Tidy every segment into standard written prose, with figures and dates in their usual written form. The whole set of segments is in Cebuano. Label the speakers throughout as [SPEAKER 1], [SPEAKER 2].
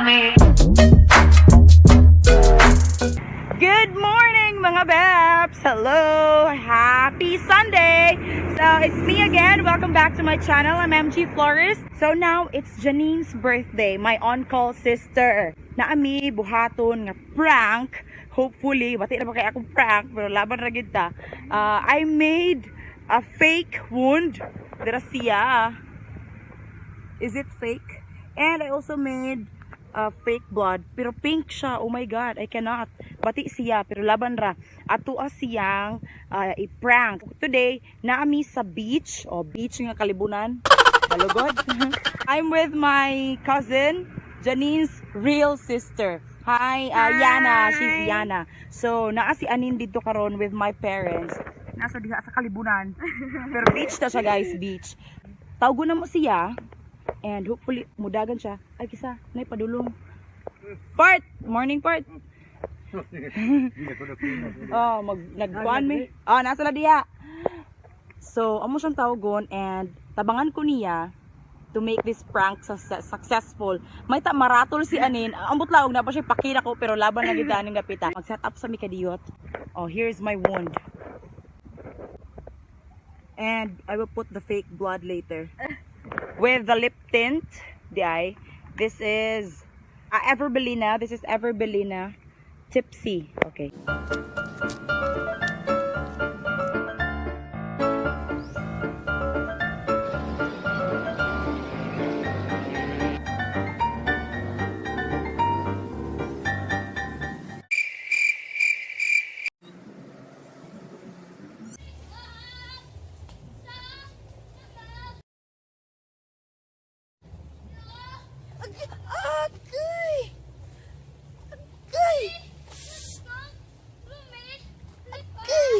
[SPEAKER 1] me.
[SPEAKER 2] Good morning, mga beps! Hello! Happy Sunday! So, it's me again. Welcome back to my channel. I'm MG Flores. So now, it's Janine's birthday, my on-call sister. Naami buhaton nga prank. Hopefully, bati na ba kay akong prank, pero laban ra gid ta. I made a fake wound. Dira siya. Is it fake? And I also made fake blood. Pero pink siya. Oh my God, I cannot. Bati siya, pero laban ra. Atua siyang i-prank. Today, naami sa beach. O, beach nga kalibunan. Balugod. I'm with my cousin, Janine's real sister. Hi, Yana. She's Yana. So, naa si Anin dito karon with my parents. Nasa diha sa kalibunan. Pero beach na siya, guys. Beach. Tawgon na mo siya. And hopefully, mudagan siya. Ay, kisa, nay padulong. Part! Morning part! Oh, nagkuan mi. Oh, nasa na diha. So, amo siyang tawagon and tabangan ko niya to make this prank successful. May ta maratol si Anin. Ambot laog na pa siya pakira ko pero laban na gid aning gapita. Mag-set up sa Mikadiyot. Oh, here's my wound. And I will put the fake blood later. With the lip tint, the eye. This is Everbelina. This is Everbelina Tipsy. Okay. Agay! Agay! Agay!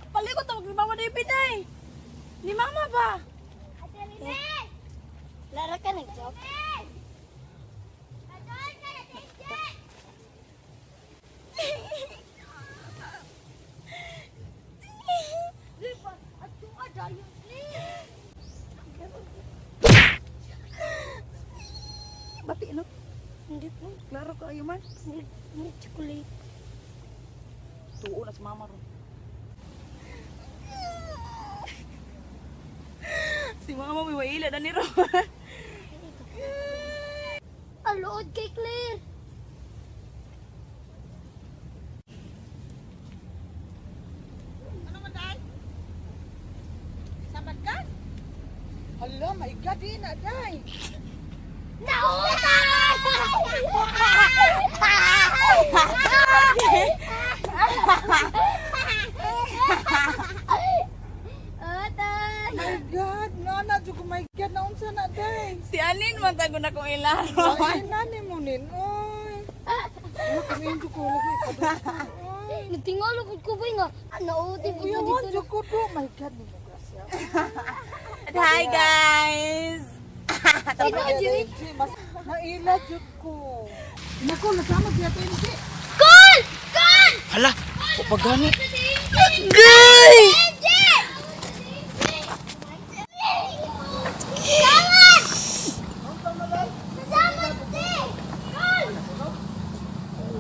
[SPEAKER 2] Palikot tawag ni Mama na yung Pinay. Ni Mama ba?
[SPEAKER 3] Lara ka nag-joke?
[SPEAKER 2] Bati no?
[SPEAKER 3] Hindi po.
[SPEAKER 2] Klaro ka ayo man.
[SPEAKER 3] Hindi chocolate.
[SPEAKER 2] Tuo na sa mama ron. Si mama may waila na ni ron.
[SPEAKER 3] Alood kay Claire.
[SPEAKER 4] Ano man dai? Samad ka? Hala, my God, di na dai.
[SPEAKER 3] Utang!
[SPEAKER 4] My God, no na jud ko, my God, naunsa na dai.
[SPEAKER 2] Si Anin man tago na kong ilaro.
[SPEAKER 4] Ay, nani mo nin. Oy. Wala kami jud ko lagi.
[SPEAKER 3] Natingalo pud ko ba nga? Nauti pud ko
[SPEAKER 4] Kuyawan
[SPEAKER 3] dito.
[SPEAKER 4] jud ko do. My God, ni mo grasya.
[SPEAKER 2] Hi guys!
[SPEAKER 3] Ay, no, Jimmy.
[SPEAKER 4] Mas naila jud ko. Nako, nasama siya to hindi.
[SPEAKER 3] Call! Call!
[SPEAKER 2] Hala, pagani.
[SPEAKER 3] Gay!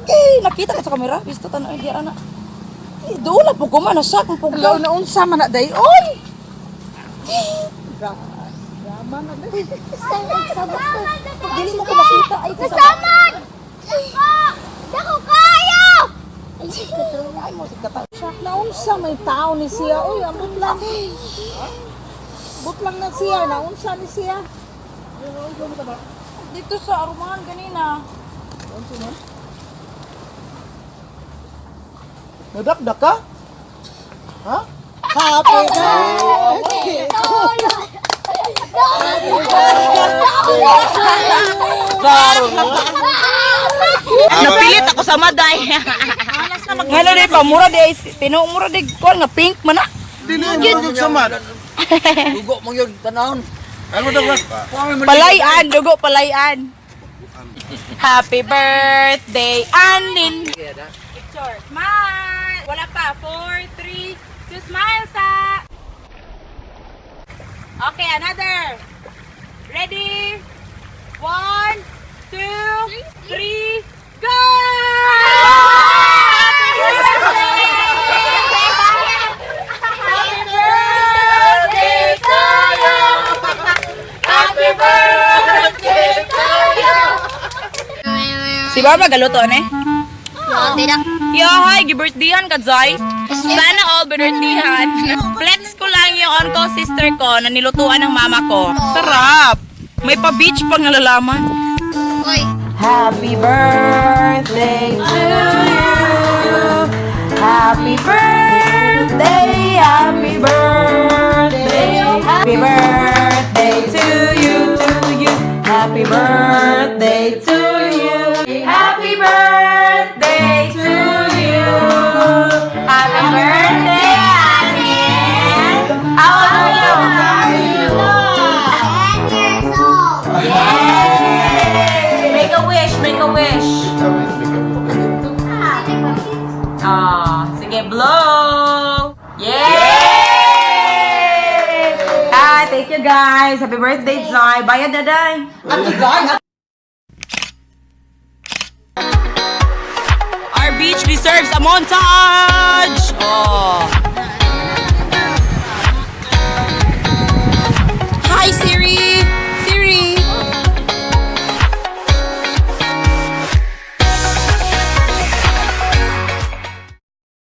[SPEAKER 2] Eh, nakita ko sa kamera. Gusto tanong di ana. Eh, doon na po ko man nasa kung
[SPEAKER 4] Hala,
[SPEAKER 2] puglaw.
[SPEAKER 4] naunsa man na dai. Oy. Drama na dai.
[SPEAKER 2] Dili mo ko makita ay ko sa
[SPEAKER 3] Kasaman! Dako kayo!
[SPEAKER 2] Ay mo sa kata.
[SPEAKER 4] Naunsa may tao ni siya. Oy, ambot lang. Ambot lang na siya. Naunsa ni siya.
[SPEAKER 2] Dito sa arumahan ganina.
[SPEAKER 4] Nadakdak ka? Ha? Happy birthday!
[SPEAKER 2] Napilit ako sa maday. Ngano di pa mura di ay tinuo mura di kuan nga pink man na.
[SPEAKER 5] Dili mo yung samad.
[SPEAKER 6] Dugo mo yun, tanahon.
[SPEAKER 5] Ano daw ba?
[SPEAKER 2] Palayan, dugo palayan. Happy birthday, Anin. Picture. Smile! Wala pa. 4, 3, 2, smile sa! Okay, another. Ready? 1, 2, 3, go! Happy birthday! Happy birthday to you! Happy birthday to you! Si Baba galuto ne?
[SPEAKER 3] Hindi na.
[SPEAKER 2] Yo, hi, gibirthdayan ka, Zay. Sana all birthdayan. Flex ko lang yung on-call sister ko na nilutuan ng mama ko. Sarap! May pa-beach pang nalalaman.
[SPEAKER 3] Oy.
[SPEAKER 2] Happy birthday to you. Happy birthday, happy birthday. Happy birthday to you, to you. Happy birthday to you. Happy birthday to you. Happy birthday, Annie. How old are you?
[SPEAKER 3] 10 years old.
[SPEAKER 2] Yay! Make a wish, make a wish. Ah, sige, blow! Yay! Ah, thank you guys. Happy birthday, Zai. Bayad na, day. Our beach deserves a montage! Oh.